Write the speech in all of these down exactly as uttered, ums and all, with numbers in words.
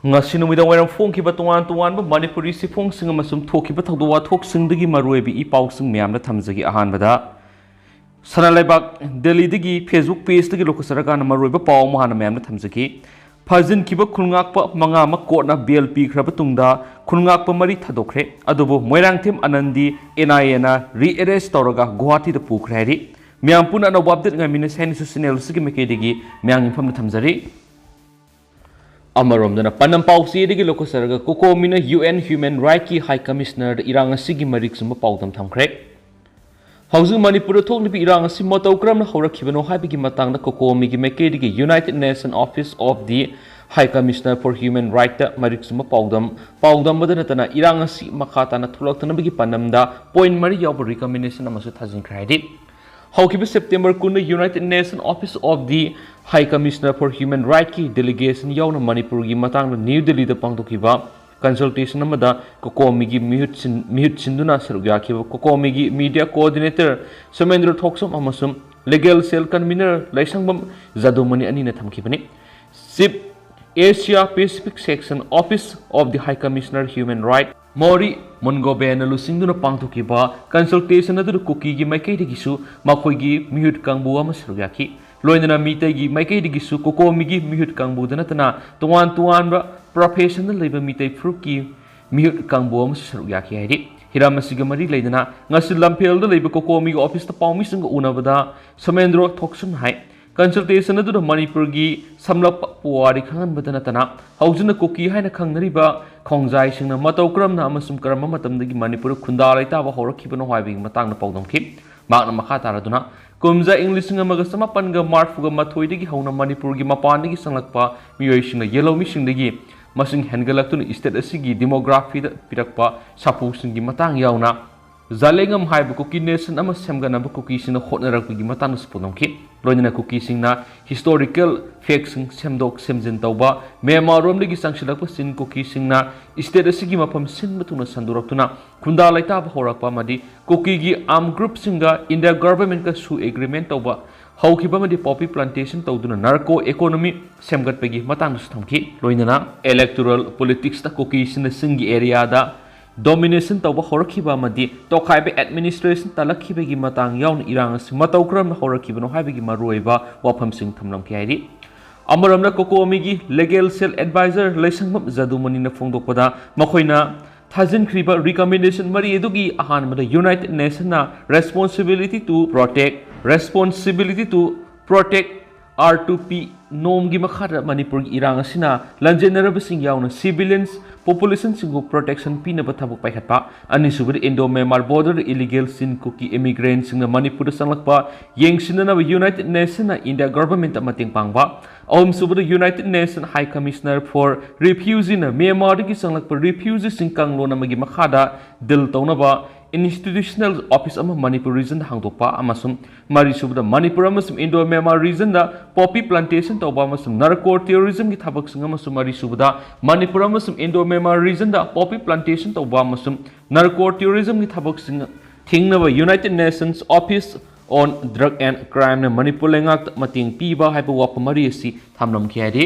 ꯉꯁꯤ ꯅꯨꯃꯤꯗꯥꯡ ꯋꯥꯏꯔꯝ ꯐꯣꯡꯈꯤꯕ ꯇꯣꯉꯥꯟ ꯇꯣꯉꯥꯟꯕ ꯃꯅꯤꯄꯨꯔꯤ ꯆꯦꯐꯣꯡꯁꯤꯡ ꯑꯃꯁꯨꯡ ꯊꯣꯛꯈꯤꯕ ꯊꯧꯗꯣꯛ ꯋꯥꯊꯣꯛꯁꯤꯡꯗꯒꯤ ꯃꯔꯨꯑꯣꯏꯕ ꯏ ꯄꯥꯎꯁꯤꯡ ꯃꯌꯥꯝꯗ ꯊꯝꯖꯒꯦ꯫ ꯑꯍꯥꯟꯕꯗ, ꯁꯅꯥ ꯂꯩꯕꯥꯛ ꯗꯦꯜꯂꯤꯗꯒꯤ Facebook pageꯇꯒꯤ ꯂꯧꯈꯠꯆꯔꯀꯥꯟꯗ ꯃꯔꯨꯑꯣꯏꯕ ꯄꯥꯎ ꯑꯃ ꯍꯥꯟꯅ ꯃꯌꯥꯝꯗ ꯊꯝꯖꯒꯦ꯫ ꯐꯥꯖꯤꯟꯈꯤꯕ ꯈꯨꯟꯉꯥꯛꯄ ꯃꯉꯥ ꯑꯃ ꯀꯣꯔꯠꯅ ꯕꯦꯜ ꯄꯤꯈ꯭ꯔꯕ ꯇꯨꯡꯗ ꯈꯨꯟꯉꯥꯛꯄ ꯃꯔꯤ ꯊꯥꯗꯣꯛꯈ꯭ꯔꯦ꯫ ꯑꯗꯨꯕꯨ ꯃꯣꯏꯔꯥꯡꯊꯦꯝ ꯑꯅꯟꯗꯤ NIAꯅ rearrest ꯇꯧꯔꯒ ꯒꯨꯋꯥꯍꯥꯇꯤꯗ ꯄꯨꯈ꯭ꯔꯦ ꯍꯥꯏꯔꯤ꯫ ꯃꯌꯥꯝ ꯄꯨꯟꯅ ꯑꯅꯧꯕ update ꯉꯥꯏꯃꯤꯟꯅꯁꯤ ꯍꯥꯏꯅꯁꯨ channel ꯑꯁꯤꯒꯤ ꯃꯥꯏꯀꯩꯗꯒꯤ ꯃꯌꯥꯝꯒꯤ ꯃꯐꯝꯗ ꯊꯝꯖꯔꯤ꯫ ꯑꯃꯔꯣꯝꯗꯅ ꯄꯥꯟꯗꯝ ꯄꯥꯎꯆꯦꯗꯒꯤ ꯂꯧꯈꯠꯆꯔꯒ ꯀꯣꯀꯣꯃꯤꯅ UN Human Rightꯀꯤ High Commissionerꯗ ꯏꯔꯥꯡ ꯑꯁꯤꯒꯤ ꯃꯔꯤꯛ ꯆꯨꯝꯕ ꯄꯥꯎꯗꯝ ꯊꯝꯈ꯭ꯔꯦ꯫ ꯍꯧꯖꯤꯛ ꯃꯅꯤꯄꯨꯔꯗ ꯊꯣꯛꯂꯤꯕ ꯏꯔꯥꯡ ꯑꯁꯤ ꯃꯇꯧ ꯀꯔꯝꯅ ꯍꯧꯔꯛꯈꯤꯕꯅꯣ ꯍꯥꯏꯕꯒꯤ ꯃꯇꯥꯡꯗ ꯀꯣꯀꯣꯃꯤꯒꯤ ꯃꯥꯏꯀꯩꯗꯒꯤ United Nation Office of the High Commissioner for Human Rightꯇ ꯃꯔꯤꯛ ꯆꯨꯝꯕ ꯄꯥꯎꯗꯝ ꯄꯥꯎꯗꯝꯕꯗ ꯅꯠꯇꯅ ꯏꯔꯥꯡ ꯑꯁꯤ ꯃꯈꯥ ꯇꯥꯅ ꯊꯣꯛꯂꯛꯇꯅꯕꯒꯤ ꯄꯥꯟꯗꯝꯗ point ꯃꯔꯤ ꯌꯥꯎꯕ recommendation ꯑꯃꯁꯨ ꯊꯥꯖꯤꯟꯈ꯭ꯔꯦ ꯍꯥꯏꯔꯤ꯫ ꯍꯧꯈꯤꯕ September ꯀꯨꯟꯗ United Nation Office of the High Commissioner for Human Rightꯀꯤ delegation ꯌꯥꯎꯅ ꯃꯅꯤꯄꯨꯔꯒꯤ ꯃꯇꯥꯡꯗ ꯅ꯭ꯌꯨ ꯗꯦꯜꯂꯤꯗ ꯄꯥꯡꯊꯣꯛꯈꯤꯕ consultation ꯑꯃꯗ ꯀꯣꯀꯣꯃꯤꯒꯤ ꯃꯤꯍꯨꯠ ꯁꯤꯟ-, ꯃꯤꯍꯨꯠ ꯁꯤꯟꯗꯨꯅ ꯁꯔꯨꯛ ꯌꯥꯈꯤꯕ ꯀꯣꯀꯣꯃꯤꯒꯤ media coordinator ꯁꯣꯃꯦꯟꯗ꯭ꯔ ꯊꯣꯛꯆꯣꯝ ꯑꯃꯁꯨꯡ legal cell convener ꯂꯩꯁꯪꯕꯝ ꯖꯥꯗꯨꯃꯅꯤ ꯑꯅꯤꯅ ꯊꯝꯈꯤꯕꯅꯤ꯫ Chief Asia Pacific Section Office of the High Commissioner Human Right ꯃꯣꯔꯤ ꯃꯣꯟꯒꯣꯕꯦꯅ ꯂꯨꯆꯤꯡꯗꯨꯅ ꯄꯥꯡꯊꯣꯛꯈꯤꯕ consultation ꯑꯗꯨꯗ ꯀꯨꯀꯤꯒꯤ ꯃꯥꯏꯀꯩꯗꯒꯤꯁꯨ ꯃꯈꯣꯏꯒꯤ ꯃꯤꯍꯨꯠ ꯀꯥꯡꯕꯨ ꯑꯃ ꯁꯔꯨꯛ ꯌꯥꯈꯤ꯫ ꯂꯣꯏꯅꯅ ꯃꯤꯇꯩꯒꯤ ꯃꯥꯏꯀꯩꯗꯒꯤꯁꯨ ꯀꯣꯀꯣꯃꯤꯒꯤ ꯃꯤꯍꯨꯠ ꯀꯥꯡꯕꯨꯗ ꯅꯠꯇꯅ ꯇꯣꯉꯥꯟ ꯇꯣꯉꯥꯟꯕ professionꯗ ꯂꯩꯕ ꯃꯤꯇꯩ ꯐꯨꯔꯨꯞꯀꯤ ꯃꯤꯍꯨꯠ ꯀꯥꯡꯕꯨ ꯑꯃꯁꯨ ꯁꯔꯨꯛ ꯌꯥꯈꯤ ꯍꯥꯏꯔꯤ꯫ ꯍꯤꯔꯝ ꯑꯁꯤꯒ ꯃꯔꯤ ꯂꯩꯅꯅ ꯉꯁꯤ ꯂꯝꯐꯦꯜꯗ ꯂꯩꯕ ꯀꯣꯀꯣꯃꯤꯒꯤ officeꯇ ꯄꯥꯎꯃꯤꯁꯤꯡꯒ ꯎꯅꯕꯗ ꯁꯣꯃꯦꯟꯗ꯭ꯔꯣ ꯊꯣꯛꯁꯨꯝ ꯍꯥꯏ꯫ Consultation ꯑꯗꯨꯗ ꯃꯅꯤꯄꯨꯔꯒꯤ ꯁꯝꯂꯞꯄ ꯄꯨꯋꯥꯔꯤ ꯈꯪꯍꯟꯕꯗ ꯅꯠꯇꯅ ꯍꯧꯖꯤꯛꯅ ꯀꯨꯀꯤ ꯍꯥꯏꯅ ꯈꯪꯅꯔꯤꯕ ꯈꯣꯡꯖꯥꯏꯁꯤꯡꯅ ꯃꯇꯧ ꯀꯔꯝꯅ ꯑꯃꯁꯨꯡ ꯀꯔꯝꯕ ꯃꯇꯝꯗꯒꯤ ꯃꯅꯤꯄꯨꯔ ꯈꯨꯟꯗꯥ ꯂꯩꯇꯥꯕ ꯍꯧꯔꯛꯈꯤꯕꯅꯣ ꯍꯥꯏꯕꯒꯤ ꯃꯇꯥꯡꯗ ꯄꯥꯎꯗꯝꯈꯤ꯫ ꯃꯍꯥꯛꯅ ꯃꯈꯥ ꯇꯥꯔꯗꯨꯅ, ꯀꯨꯝꯖꯥ ꯏꯪ ꯂꯤꯁꯤꯡ ꯑꯃꯒ ꯆꯃꯥꯄꯟꯒ ꯃꯔꯐꯨꯒ ꯃꯥꯊꯣꯏꯗꯒꯤ ꯍꯧꯅ ꯃꯅꯤꯄꯨꯔꯒꯤ ꯃꯄꯥꯟꯗꯒꯤ ꯆꯪꯂꯛꯄ ꯃꯤꯑꯣꯏꯁꯤꯡꯅ ꯌꯦꯜꯍꯧꯃꯤꯁꯤꯡꯗꯒꯤ ꯃꯁꯤꯡ ꯍꯦꯟꯒꯠꯂꯛꯇꯨꯅ state ꯑꯁꯤꯒꯤ demographyꯗ ꯄꯤꯔꯛꯄ ꯁꯥꯐꯨꯁꯤꯡꯒꯤ ꯃꯇꯥꯡ ꯌꯥꯎꯅ ꯖꯥꯂꯦꯡꯉꯝ ꯍꯥꯏꯕ ꯀꯨꯀꯤ nation ꯑꯃ ꯁꯦꯝꯒꯠꯅꯕ ꯀꯨꯀꯤꯁꯤꯡꯅ ꯍꯣꯠꯅꯔꯛꯄꯒꯤ ꯃꯇꯥꯡꯗꯁꯨ ꯄꯥꯎꯗꯝꯈꯤ꯫ ꯂꯣꯏꯅꯅ ꯀꯨꯀꯤꯁꯤꯡꯅ historical factꯁꯤꯡ ꯁꯦꯝꯗꯣꯛ ꯁꯦꯝꯖꯤꯟ ꯇꯧꯕ, ꯃ꯭ꯌꯥꯟꯃꯥꯔꯔꯣꯝꯗꯒꯤ ꯆꯪꯁꯤꯜꯂꯛꯄ ꯆꯤꯟ ꯀꯨꯀꯤꯁꯤꯡꯅ state ꯑꯁꯤꯒꯤ ꯃꯐꯝ ꯁꯤꯟꯕ ꯊꯨꯡꯅ ꯁꯟꯗꯣꯔꯛꯇꯨꯅ ꯈꯨꯟꯗꯥ ꯂꯩꯇꯥꯕ ꯍꯧꯔꯛꯄ ꯑꯃꯗꯤ ꯀꯨꯀꯤꯒꯤ armed groupꯁꯤꯡꯒ India governmentꯀꯁꯨ agreement ꯇꯧꯕ ꯍꯧꯈꯤꯕ ꯑꯃꯗꯤ poppy plantation ꯇꯧꯗꯨꯅ narco economy ꯁꯦꯝꯒꯠꯄꯒꯤ ꯃꯇꯥꯡꯗꯁꯨ ꯊꯝꯈꯤ꯫ ꯂꯣꯏꯅꯅ electoral politicsꯇ ꯀꯨꯀꯤꯁꯤꯡꯅ ꯆꯤꯡꯒꯤ areaꯗ domination ꯇꯧꯕ ꯍꯧꯔꯛꯈꯤꯕ ꯑꯃꯗꯤ ꯇꯣꯈꯥꯏꯕ administration ꯇꯥꯂꯛꯈꯤꯕꯒꯤ ꯃꯇꯥꯡ ꯌꯥꯎꯅ ꯏꯔꯥꯡ ꯑꯁꯤ ꯃꯇꯧ ꯀꯔꯝꯅ ꯍꯧꯔꯛꯈꯤꯕꯅꯣ ꯍꯥꯏꯕꯒꯤ ꯃꯔꯨꯑꯣꯏꯕ ꯋꯥꯐꯝꯁꯤꯡ ꯊꯝꯂꯝꯈꯤ ꯍꯥꯏꯔꯤ꯫ ꯑꯃꯔꯣꯝꯗ COCOMIꯒꯤ legal cell advisor ꯂꯩꯁꯪꯕꯝ ꯖꯗꯨꯃꯅꯤꯅ ꯐꯣꯡꯗꯣꯛꯄꯗ, ꯃꯈꯣꯏꯅ ꯊꯥꯖꯤꯟꯈ꯭ꯔꯤꯕ recommendation ꯃꯔꯤ ꯑꯗꯨꯒꯤ ꯑꯍꯥꯟꯕꯗ United Nationsꯅ responsibility to protect, responsibility to protect R two P normꯒꯤ ꯃꯈꯥꯗ ꯃꯅꯤꯄꯨꯔꯒꯤ ꯏꯔꯥꯡ ꯑꯁꯤꯅ ꯂꯥꯟꯖꯦꯟꯅꯔꯕꯁꯤꯡ ꯌꯥꯎꯅ civilians populationꯁꯤꯡꯕꯨ protection ꯄꯤꯅꯕ ꯊꯕꯛ ꯄꯥꯏꯈꯠꯄ, ꯑꯅꯤꯁꯨꯕꯗ Indo-Myanmar borderꯗ illegal Chin Kuki immigrantꯁꯤꯡꯅ ꯃꯅꯤꯄꯨꯔꯗ ꯆꯪꯂꯛꯄ ꯌꯦꯡꯁꯤꯟꯅꯅꯕ United Nationsꯅ India governmentꯇ ꯃꯇꯦꯡ ꯄꯥꯡꯕ, ꯑꯍꯨꯝꯁꯨꯕꯗ United Nations High Commissioner for Refugeeꯅ ꯃ꯭ꯌꯥꯟꯃꯥꯔꯗꯒꯤ ꯆꯪꯂꯛꯄ refugeeꯁꯤꯡ ꯀꯥꯡꯂꯣꯟ ꯑꯃꯒꯤ ꯃꯈꯥꯗ deal ꯇꯧꯅꯕ institutional office ꯑꯃ ꯃꯅꯤꯄꯨꯔ regionꯗ ꯍꯥꯡꯗꯣꯛꯄ, ꯑꯃꯁꯨꯡ ꯃꯔꯤꯁꯨꯕꯗ ꯃꯅꯤꯄꯨꯔ ꯑꯃꯁꯨꯡ Indo-Myanmar regionꯗ poppy plantation ꯇꯧꯕ ꯑꯃꯁꯨꯡ narco terrorismꯒꯤ ꯊꯕꯛꯁꯤꯡ, ꯑꯃꯁꯨꯡ ꯃꯔꯤꯁꯨꯕꯗ ꯃꯅꯤꯄꯨꯔ ꯑꯃꯁꯨꯡ Indo-Myanmar regionꯗ poppy plantation ꯇꯧꯕ ꯑꯃꯁꯨꯡ narco terrorismꯒꯤ ꯊꯕꯛꯁꯤꯡ ꯊꯤꯡꯅꯕ United Nations Office on Drug and Crimeꯅ Manipur ꯂꯩꯉꯥꯛꯇ ꯃꯇꯦꯡ ꯄꯤꯕ ꯍꯥꯏꯕ ꯋꯥꯐꯝ ꯃꯔꯤ ꯑꯁꯤ ꯊꯝꯂꯝꯈꯤ ꯍꯥꯏꯔꯤ꯫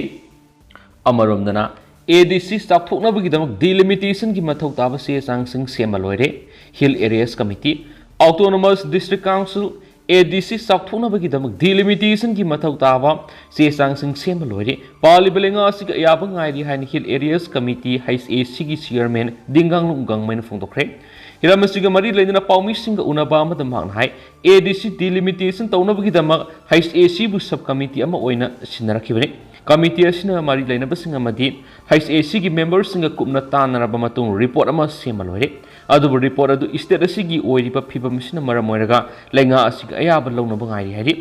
ꯑꯃꯔꯣꯝꯗꯅ, ADC ꯆꯥꯎꯊꯣꯛꯅꯕꯒꯤꯗꯃꯛ delimitationꯒꯤ ꯃꯊꯧ ꯇꯥꯕ ꯆꯦ ꯆꯥꯡꯁꯤꯡ ꯁꯦꯝꯕ ꯂꯣꯏꯔꯦ꯫ Hill Areas Committee, Autonomous District Council, ADC ꯆꯥꯎꯊꯣꯛꯅꯕꯒꯤꯗꯃꯛ delimitationꯒꯤ ꯃꯊꯧ ꯇꯥꯕ ꯆꯦ ꯆꯥꯡꯁꯤꯡ ꯁꯦꯝꯕ ꯂꯣꯏꯔꯦ꯫ ꯄꯥꯜꯂꯤꯕ ꯂꯩꯉꯥꯛ ꯑꯁꯤꯒꯤ ꯑꯌꯥꯕ ꯉꯥꯏꯔꯤ ꯍꯥꯏꯅ Hill Areas Committee, HACꯒꯤ chairman ꯗꯤꯡꯒꯥꯡꯂꯨꯡ ꯒꯥꯡꯃꯩꯅ ꯐꯣꯡꯗꯣꯛꯈ꯭ꯔꯦ꯫ ꯍꯤꯔꯝ ꯑꯁꯤꯒ ꯃꯔꯤ ꯂꯩꯅꯅ ꯄꯥꯎꯃꯤꯁꯤꯡꯒ ꯎꯅꯕ ꯑꯃꯗ ꯃꯍꯥꯛꯅ ꯍꯥꯏ, ADC delimitation ꯇꯧꯅꯕꯒꯤꯗꯃꯛ HACꯕꯨ sub committee ꯑꯃ ꯑꯣꯏꯅ ꯁꯤꯟꯅꯔꯛꯈꯤꯕꯅꯤ꯫ Committee ꯑꯁꯤꯅ ꯃꯔꯤ ꯂꯩꯅꯕꯁꯤꯡ ꯑꯃꯗꯤ HACꯒꯤ memberꯁꯤꯡꯒ ꯀꯨꯞꯅ ꯇꯥꯟꯅꯔꯕ ꯃꯇꯨꯡ report ꯑꯃ ꯁꯦꯝꯕ ꯂꯣꯏꯔꯦ꯫ ꯑꯗꯨꯕꯨ report ꯑꯗꯨ state ꯑꯁꯤꯒꯤ ꯑꯣꯏꯔꯤꯕ ꯐꯤꯕꯝ ꯑꯁꯤꯅ ꯃꯔꯝ ꯑꯣꯏꯔꯒ ꯂꯩꯉꯥꯛ ꯑꯁꯤꯒꯤ ꯑꯌꯥꯕ ꯂꯧꯅꯕ ꯉꯥꯏꯔꯤ ꯍꯥꯏꯔꯤ꯫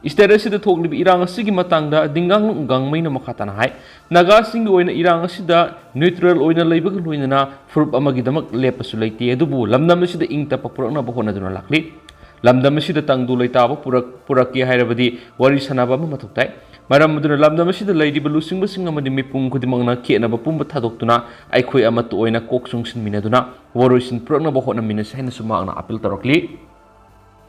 State ꯑꯁꯤꯗ ꯊꯣꯛꯂꯤꯕ ꯏꯔꯥꯡ ꯑꯁꯤꯒꯤ ꯃꯇꯥꯡꯗ ꯗꯤꯡꯒꯥꯡꯂꯨꯡ ꯒꯥꯡꯃꯩꯅ ꯃꯈꯥ ꯇꯥꯅ ꯍꯥꯏ, ꯅꯥꯒꯥꯁꯤꯡꯒꯤ ꯑꯣꯏꯅ ꯏꯔꯥꯡ ꯑꯁꯤꯗ neutral ꯑꯣꯏꯅ ꯂꯩꯕꯒ ꯂꯣꯏꯅꯅ ꯐꯨꯔꯨꯞ ꯑꯃꯒꯤꯗꯃꯛ ꯂꯦꯞꯄꯁꯨ ꯂꯩꯇꯦ, ꯑꯗꯨꯕꯨ ꯂꯝꯗꯝ ꯑꯁꯤꯗ ꯏꯪ ꯇꯞꯄ ꯄꯨꯔꯛꯅꯕ ꯍꯣꯠꯅꯗꯨꯅ ꯂꯥꯛꯂꯤ꯫ ꯂꯝꯗꯝ ꯑꯁꯤꯗ ꯇꯪꯗꯨ ꯂꯩꯇꯥꯕ ꯄꯨꯔꯛ-, ꯄꯨꯔꯛꯀꯦ ꯍꯥꯏꯔꯕꯗꯤ ꯋꯥꯔꯤ ꯁꯥꯅꯕ ꯑꯃ ꯃꯊꯧ ꯇꯥꯏ꯫ ꯃꯔꯝ ꯑꯗꯨꯅ ꯂꯝꯗꯝ ꯑꯁꯤꯗ ꯂꯩꯔꯤꯕ ꯂꯨꯆꯤꯡꯕꯁꯤꯡ ꯑꯃꯗꯤ ꯃꯤꯄꯨꯝ ꯈꯨꯗꯤꯡꯃꯛꯅ ꯈꯦꯠꯅꯕ ꯄꯨꯝꯕ ꯊꯥꯗꯣꯛꯇꯨꯅ ꯑꯩꯈꯣꯏ ꯑꯃꯠꯇ ꯑꯣꯏꯅ ꯀꯣꯛ ꯆꯨꯡꯁꯤꯟꯃꯤꯟꯅꯗꯨꯅ ꯋꯥꯔꯣꯏꯁꯤꯟ ꯄꯨꯔꯛꯅꯕ ꯍꯣꯠꯅꯃꯤꯟꯅꯁꯤ ꯍꯥꯏꯅꯁꯨ ꯃꯍꯥꯛꯅ appeal ꯇꯧꯔꯛꯂꯤ꯫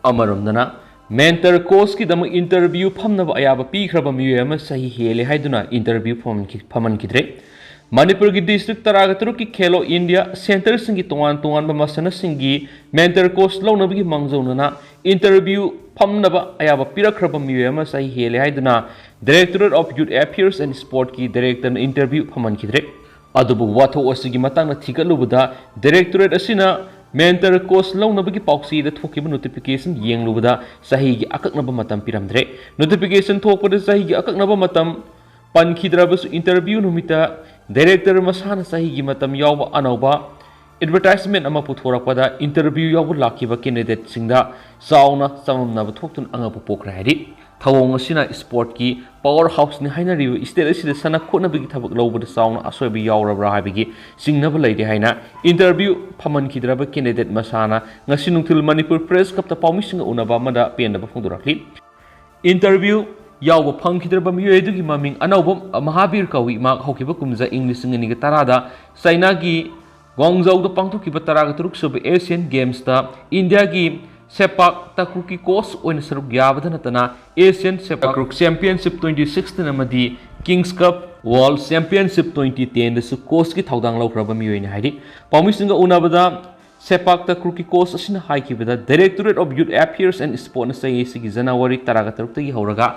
ꯑꯃꯔꯣꯝꯗꯅ, Mentor courseꯀꯤꯗꯃꯛ interview ꯐꯝꯅꯕ ꯑꯌꯥꯕ ꯄꯤꯈ꯭ꯔꯕ ꯃꯤꯑꯣꯏ ꯑꯃ ꯆꯍꯤ ꯍꯦꯜꯂꯦ ꯍꯥꯏꯗꯨꯅ interview ꯐꯝꯍꯟꯈꯤ-, ꯐꯝꯍꯟꯈꯤꯗ꯭ꯔꯦ꯫ ꯃꯅꯤꯄꯨꯔꯒꯤ district ꯇꯔꯥꯒ ꯇꯔꯨꯛꯀꯤ Khelo India centreꯁꯤꯡꯒꯤ ꯇꯣꯉꯥꯟ ꯇꯣꯉꯥꯟꯕ ꯃꯁꯥꯟꯅꯁꯤꯡꯒꯤ mentor course ꯂꯧꯅꯕꯒꯤ ꯃꯥꯡꯖꯧꯅꯅ interview ꯐꯝꯅꯕ ꯑꯌꯥꯕ ꯄꯤꯔꯛꯈ꯭ꯔꯕ ꯃꯤꯑꯣꯏ ꯑꯃ ꯆꯍꯤ ꯍꯦꯜꯂꯦ ꯍꯥꯏꯗꯨꯅ Directorate of Youth Affairs and Sportꯀꯤ directorꯅ interview ꯐꯝꯍꯟꯈꯤꯗ꯭ꯔꯦ꯫ ꯑꯗꯨꯕꯨ ꯋꯥꯊꯣꯛ ꯑꯁꯤꯒꯤ ꯃꯇꯥꯡꯗ ꯊꯤꯒꯠꯂꯨꯕꯗ, directorate ꯑꯁꯤꯅ mentor course ꯂꯧꯅꯕꯒꯤ ꯄꯥꯎꯆꯦꯗ ꯊꯣꯛꯈꯤꯕ notification ꯌꯦꯡꯂꯨꯕꯗ ꯆꯍꯤꯒꯤ ꯑꯀꯛꯅꯕ ꯃꯇꯝ ꯄꯤꯔꯝꯗ꯭ꯔꯦ꯫ Notification ꯊꯣꯛꯄꯗ ꯆꯍꯤꯒꯤ ꯑꯀꯛꯅꯕ ꯃꯇꯝ ꯄꯟꯈꯤꯗ꯭ꯔꯕꯁꯨ, interview ꯅꯨꯃꯤꯠꯇ director ꯃꯁꯥꯅ ꯆꯍꯤꯒꯤ ꯃꯇꯝ ꯌꯥꯎꯕ ꯑꯅꯧꯕ advertisement ꯑꯃ ꯄꯨꯊꯣꯔꯛꯄꯗ interview ꯌꯥꯎꯕ ꯂꯥꯛꯈꯤꯕ candidateꯁꯤꯡꯗ ꯆꯥꯎꯅ ꯆꯃꯝꯅꯕ ꯊꯣꯛꯇꯨꯅ ꯑꯉꯛꯄ ꯄꯣꯛꯈ꯭ꯔꯦ ꯍꯥꯏꯔꯤ꯫ ꯊꯧꯑꯣꯡ ꯑꯁꯤꯅ sportꯀꯤ power houseꯅꯤ ꯍꯥꯏꯅꯔꯤꯕ state ꯑꯁꯤꯗ ꯁꯥꯟꯅ ꯈꯣꯠꯅꯕꯒꯤ ꯊꯕꯛ ꯂꯧꯕꯗ ꯆꯥꯎꯅ ꯑꯁꯣꯏꯕ ꯌꯥꯎꯔꯕ꯭ꯔꯥ ꯍꯥꯏꯕꯒꯤ ꯆꯤꯡꯅꯕ ꯂꯩꯔꯦ ꯍꯥꯏꯅ interview ꯐꯝꯍꯟꯈꯤꯗ꯭ꯔꯕ candidate ꯃꯁꯥꯅ ꯉꯁꯤ ꯅꯨꯡꯊꯤꯜ Manipur Press Clubꯇ ꯄꯥꯎꯃꯤꯁꯤꯡꯒ ꯎꯅꯕ ꯑꯃꯗ ꯄꯦꯟꯗꯕ ꯐꯣꯡꯗꯣꯔꯛꯂꯤ꯫ Interview ꯌꯥꯎꯕ ꯐꯪꯈꯤꯗ꯭ꯔꯕ ꯃꯤꯑꯣꯏ ꯑꯗꯨꯒꯤ ꯃꯃꯤꯡ ꯑꯅꯧꯕ ꯃꯍꯥꯕꯤꯔ ꯀꯧꯏ꯫ ꯃꯍꯥꯛ ꯍꯧꯈꯤꯕ ꯀꯨꯝꯖꯥ ꯏꯪ ꯂꯤꯁꯤꯡ ꯑꯅꯤꯒ ꯇꯔꯥꯗ ꯆꯥꯏꯅꯥꯒꯤ ꯒ꯭ꯋꯥꯡꯖꯧꯗ ꯄꯥꯡꯊꯣꯛꯈꯤꯕ ꯇꯔꯥꯒ ꯇꯔꯨꯛ ꯁꯨꯕ Asian Gamesꯇ ꯏꯟꯗꯤꯌꯥꯒꯤ ꯁꯦꯄꯥꯛ ꯇꯀ꯭ꯔꯨꯛꯀꯤ coach ꯑꯣꯏꯅ ꯁꯔꯨꯛ ꯌꯥꯕꯗ ꯅꯠꯇꯅ Asian ꯁꯦꯄꯥꯛ ꯇꯀ꯭ꯔꯨꯛ Championship twenty sixteen ꯑꯃꯗꯤ Kings Cup World Championship twenty tenꯗꯁꯨ coachꯀꯤ ꯊꯧꯗꯥꯡ ꯂꯧꯈ꯭ꯔꯕ ꯃꯤꯑꯣꯏꯅꯤ ꯍꯥꯏꯔꯤ꯫ ꯄꯥꯎꯃꯤꯁꯤꯡꯒ ꯎꯅꯕꯗ ꯁꯦꯄꯥꯛ ꯇꯀ꯭ꯔꯨꯛꯀꯤ coach ꯑꯁꯤꯅ ꯍꯥꯏꯈꯤꯕꯗ Directorate of Youth Affairs and Sportꯅ ꯆꯍꯤ ꯑꯁꯤꯒꯤ ꯖꯅꯋꯥꯔꯤ ꯇꯔꯥꯒ ꯇꯔꯨꯛꯇꯒꯤ ꯍꯧꯔꯒ